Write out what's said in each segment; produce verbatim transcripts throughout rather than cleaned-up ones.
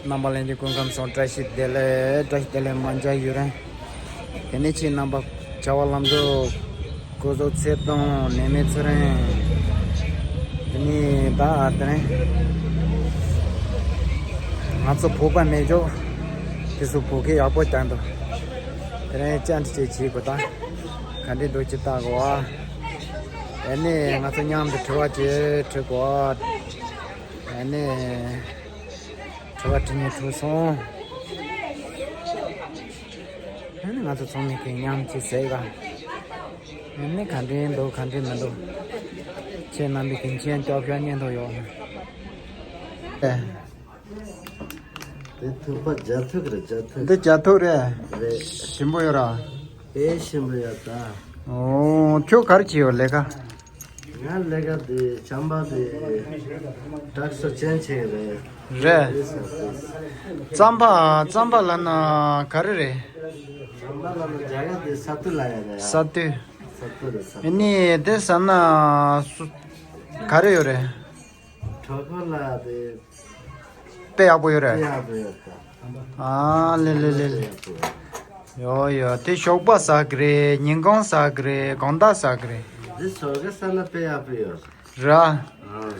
རྣམ་པ་ལྷན་རྒྱས་སྐུ་ཁམས་བཟང་། བཀྲ་ཤིས་བདེ་ལེགས། བཀྲ་ཤིས་བདེ་ལེགས། མ་འཇའ་ཡུ་རན། དེ་ནས་ཁྱེད་རྣམ་པ་བྱ་བ་ལམ་འགྲོ་སྐུ་གཟུགས་ཚེ་དང་ནད་མེད་ཚེ་རིང་། དེ་ནས་ད་དེ་རིང་ང་ཚོ་བོད་པ་མེད་ཅོག་དེ་ཚོ་བོད་སྐད་ཡག་པོ་བསྟན་འདུག་དེ་རིང་བཅར་འདྲི་བྱེད་ཀྱི་གོ། ད་ག་འདྲས་འདུག་ཅི་ལྟ་གོ། ཨ་ནི་ང་ཚོ་མཉམ་དུ་དྲི་བ་བྱེད་དྲི་གོ། ཨ་ནི་དྲི་བ་དྲི་ཉན་ཐུབ་སོང་། ཨ་ནི་ང་ཚོ་ཚང་མས་ཀྱི་མཉམ་གྱིས་ཟེར་ག་ཨ་ནི་ག་འདྲས་འདུག་ག་འདྲས་མི་འདུག་ཁྱེད་རྣམ་པས་ཀྱི་མཁྱེན་སྐྱོབ་ཤ་ཉན་ཐུབ་ཡོད་ཨ། དེ་ཐུག་པ་རྒྱ་ཐུག་རེད། རྒྱ་ཐུག་འདི་རྒྱ་ཐུག་རེད། རེད། ཞིམ་པོ་ཡོད་ར། དཔེ་ཞིམ་པོ་ཡོད་ད། ཨོ། ཁྱོད་ག་རེ་བྱེད་ཡོད་ལས་ཀ། ང་ལས་ཀ་དེ་བྱམས་པ་དེ་དྲག་ཤོས་ཅན་ཆེ་རེད། རེད། དེ་ས་དེ། རྩམ་པ་རྩམ་པ་ལབ་ན་ག་རེ་རེད། རྩམ་པ་ལབ་ན་རྒྱ་གར་དེ་ས་ཏུ་ལབ་ཡ་རེད། ས་ཏུ། ས་ཏུ་རེད། ས་ཏུ། ཨ་ནི་དེ་ཟ་ན་སུ་ག་རེ་ཡོད་རེད། གྲོད་ཁོག་ལ་དེ། དཔེ་ཡག་པོ་ཡོད་རེད། དཔེ་ཡག་པོ་ཡོད་ད། ཨ་ལེ་ལེ་ལེ་ལེ། དཔེ་ཡག་པོ་ཡོད། ཡོ་ཡོ། དེ་ཞོགས་པ་ཟ་གི་རེད། ཉིན་གུང་ཟ་གི་རེད། དགོང་དག་ཟ་གི་རེད། འདི་ཟ་གི་ཟ་ན་དཔེ་ཡག་པོ་ཡོད་ར། ཨ་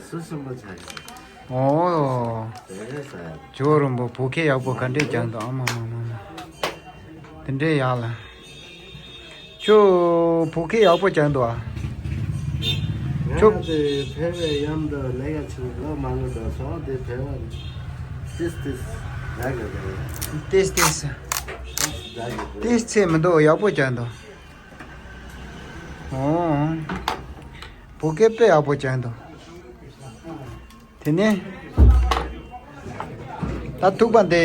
སུ་སུ་མ་ཆགས་གི། ཨོ། དེ་རེད་ཟ་ཡ། ཇོ་རིན་པོ་བོད་སྐད་ཡག་པོ་ག་འདྲས་ཀྱང་འདུག་ཨ་མ་མ་མ་མ། དེ་འདྲས་ཡག་ལ། ཁྱོད་བོད་སྐད་ཡག་པོ་སྦྱང་འདུག་ཨ། ཁྱོད། ང་དེ་ཕལ་བའི་ཡམ་དུ་ལས་ཀ་ཆུ་ལོ་མང་པོ་དང་སོང་དེ་ཕལ་བ་ཏིས་ཏིས་རག་གི་རེད། ཏིས་ཏིས། རག་གི་རེད། ཏིས་ཚེ་མི་འདུག་ཡག་པོ་སྦྱང་འདུག་ཨོ། བོད་སྐད་དཔེ་ཡག་པོ་སྦྱང་འདུག་དེ་ནས་ད་ཐུག་པ་འདི་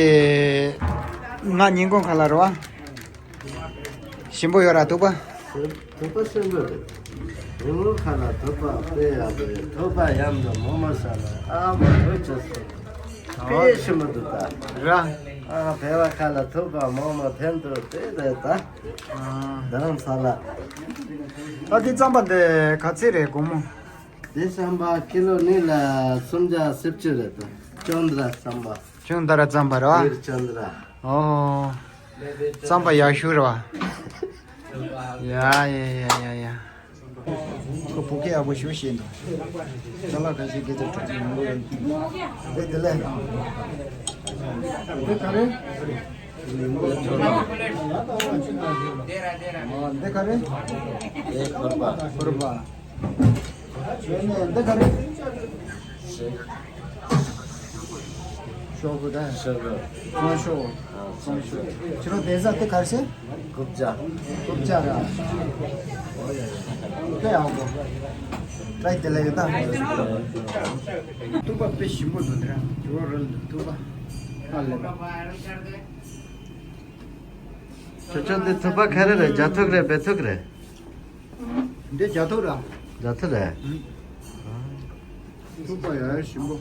ང་ཉིན་གུང་ཁ་ལ་རེད་བ། ཞིམ་པོ་ཡོད་ར་ཐུག་པ། ཐུག་པ་ཞིམ་པོ་རེད། ཉིན་གུང་ཁ་ལ་ཐུག་པ་དཔེ་ཡག་པོ་རེད། ཐུག་པ་ཡམ་དང་མོག་མོག་ཟ་ལ་ཨ་མ་ཐུག་ཅེས་སོ། དཔེ་ཞིམ་པོ་འདུག་ད། ར། ཨ་བལ་བ་ཁ་ལ་ཐུག་པ་མོག་མོག་འཐེན་དུ་དཔེ་རེད་ད། ཨ། རྡ་རམ་ས་ལ། ད་འདི་རྩམ་པ་འདི་ག་ཚད་རེད་སྒོར་མོ། དེ་ཟམ་པ་ཀི་ལོ་གཉིས་ལ་སུམ་བརྒྱ་བཞི་བཅུ་རེད་དོ། ཅོན་དྲ་ཟམ་པ། ཅོན་དྲ་ཟམ་པ་རེད་བ། ཅོན་དྲ། ཨོ། ཟམ་པ་ཡག་ཤོས་རེད་བ། ཡ་ཡ་ཡ་ཡ་ཡ། ཁོ་བོད་སྐད་ཡག་པོ་ཞེ་པོ་ཤེས་འདུག་ཅ་ལག་ཁ་ཤས་སྐད་ཆ་དྲི་ཡོང་གི་ཡོད། དེ་དེ་ལས། དེ་ག་རེ། འདི་ག་རེ། ཕོར་པ། ཕོར་པ། ཡོད་ནས་འདི་ག་རེ། ཤོག་བུ་དང་། ཤོག་བུ། ཚོང་ཤོག་ཚོང་ཤོག་ཁྱེད་རང་བསྡད་ས་དེ་ག་རེ་ཟེར། རྐུབ་བཀྱག་རྐུབ་བཀྱག་ར། དཔེ་ཡག་པོ། བཀྲ་ཤིས་བདེ་ལེགས་ཡོད་ད། ཐུག་པ་དཔེ་ཞིམ་པོ་འདུག་འདི་ར་ཇོ་རོལ་འདུག་ཐུག་པ། ཨ་ལེ། ཁྱོད་ཚོ་འདི་ཐུག་པ་ག་རེ་རེད། རྒྱ་ཐུག་རེད། བལ་ཐུག་རེད། འདི་རྒྱ་ཐུག་ར། རྒྱ་ཐུག་རེད། ཐུག་པ་ཡ་ཞིམ་པོ།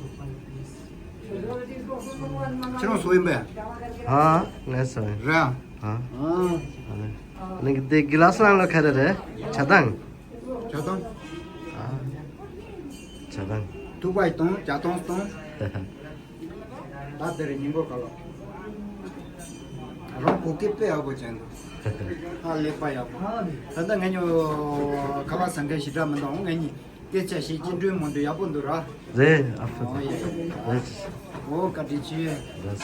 ཁྱེད་རང་བཟོ་ཡིན་པས། ཨ། ངས་བཟོ་ཡིན། རེད། ཨ། ཨ། ཨ་ནི་འདི་གི་ལ་སི་ནང་ལ་ག་རེ་རེད། ཇ་དང་། ཇ་དང་། ཨ། ཇ་དང་། ཐུག་པ་ཡི་དང་ཇ་དང་དང་། ད་དེ་རིང་ཉིན་གུང་ཁ་ལོ། རང་བོད་སྐད་དཔེ་ཡག་པོ་བྱས་འདུག་ཨ་ལས་པ་ཡག་པོ། ད་ལྟ་ང་གཉིས་ཁ་པར་ཟ་མཁན་ཞེ་དྲག་མི་འདུག་ང་གཉིས་སྐད་ཆ་བཤད་ཀྱི་འགྲོས་མང་འདུག་ཡག་པོ་འདུག་ར། རེད་ཨ་ཕོ། ཨོ་ཡེ། རེད། ཨོ་བཀའ་དྲིན་ཆེ། རེད།